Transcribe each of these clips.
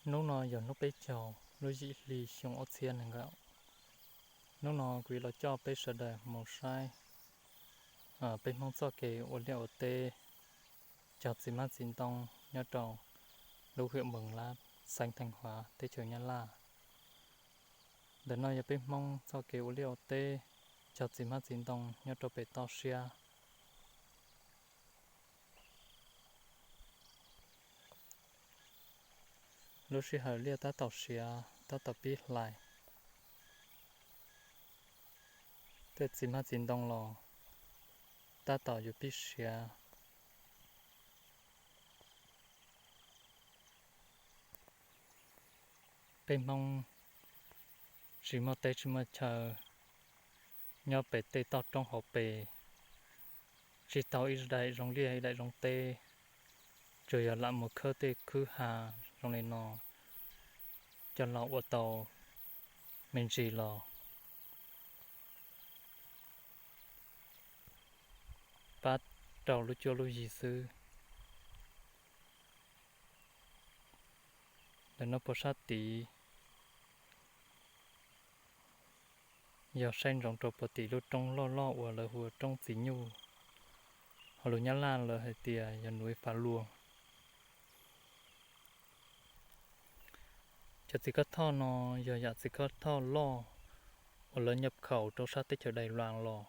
Hnub no yog hnub peb caug lub yim hli xyoo ob txhiab nees nkaum. Hnub no kuv yuav los coj peb sawv daws mus saib peb Hmoob txoj kev ua liaj ua teb, cog txiv hmab txiv ntoo nyob rau lub huyện Mường Lát, xeev Thanh Hóa, teb chaws Nyab Laj. Ntawm no yog peb Hmoob txoj kev ua liaj ua teb, cog txiv hmab txiv ntoo nyob rau pem toj siab. Lub sij hawm liaj tab tom siav, tab tom pib hlais, tej txiv hmab txiv ntoo los tab tom yuav pib siav. Peb Hmoob tsis muaj teb tsis muaj chaw, nyob pem tej toj roob hauv pes, tsis tau ib daim zoo liaj ib daim zoo teb, tsuas yog lam mus khawb tej khwb ha zoo li no coj los ua tau me ntsis los pab rau lub cuab lub yig xwb. Ntawm no puag sab tid yog saib ntsoov rau puag tim lub roob loj loj uas lawv hu ua roob Txiv Nyuj, ho lus Nyab Laj lawv hais tias yog núi Pha Luas. Cov txiv kab thoj no yog yam txiv kab thoj loj uas lawv nyab khaum rau sab teb chaws Dais Las los.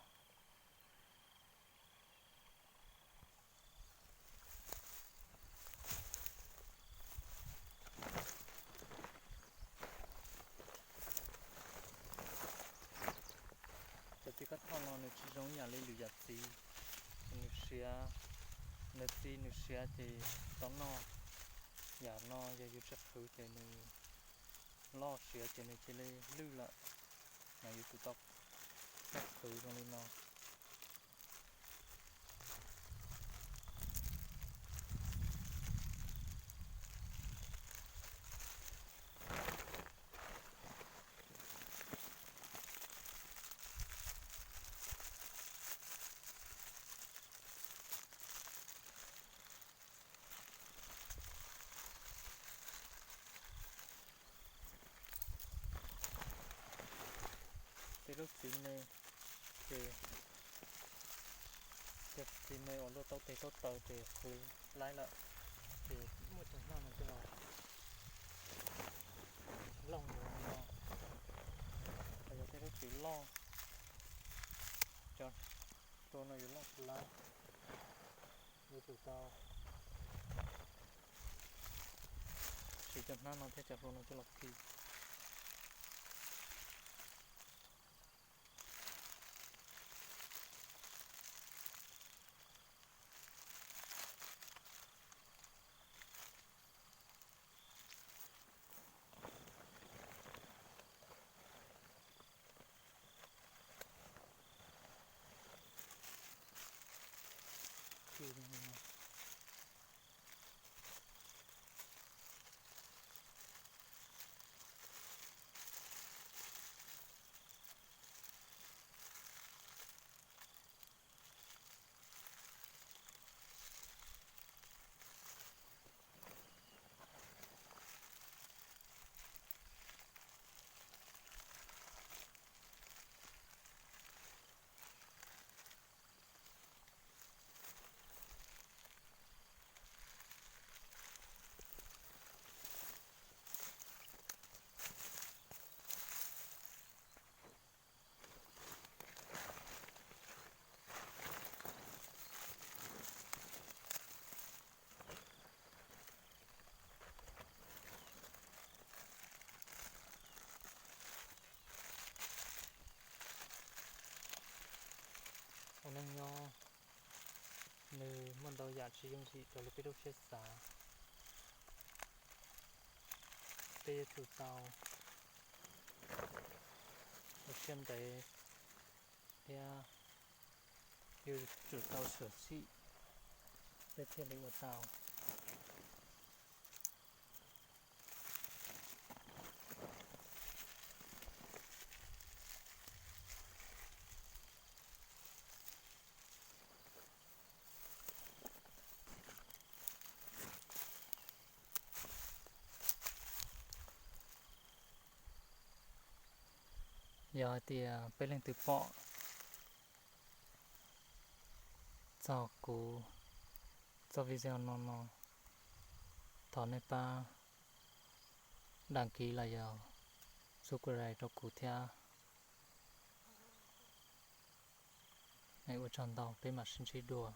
Cov txiv kab thoj no nws tsis zoo ib yam li lwm yam txiv, nws siav, nws txi nws siav ces tau noj. Yam no yog yus tsis qhwv ces nws loj siav ces nws cia li lwj lawm, mas yus tsum tau qhwv zoo li no. Tej lub txiv me, ces cov txiv me uas luaj tau tes tau taw ces qhwv laib lawm, ces muaj cov hnab no coj los looj ua no, los yog tej lub txiv loj, cov hlua no yuav looj tsis laib, yuav tsum tau siv cov hnab no thiab cov hlua no coj los khi. Ua neej nyob nws muaj ntau yam tsis yooj yim raws li peb lub siab xav. Peb yuav tsum tau ua siab ntev thiab yuav tsum tau xyuam xim peb thiaj li ua tau. Yog hais tias peb leej twg pom txog kuv txoj video no no, thov nej pab đăng ký los yog subscribe rau kuv thiab. Ua tsaug ntau, peb mam sib ntsib dua.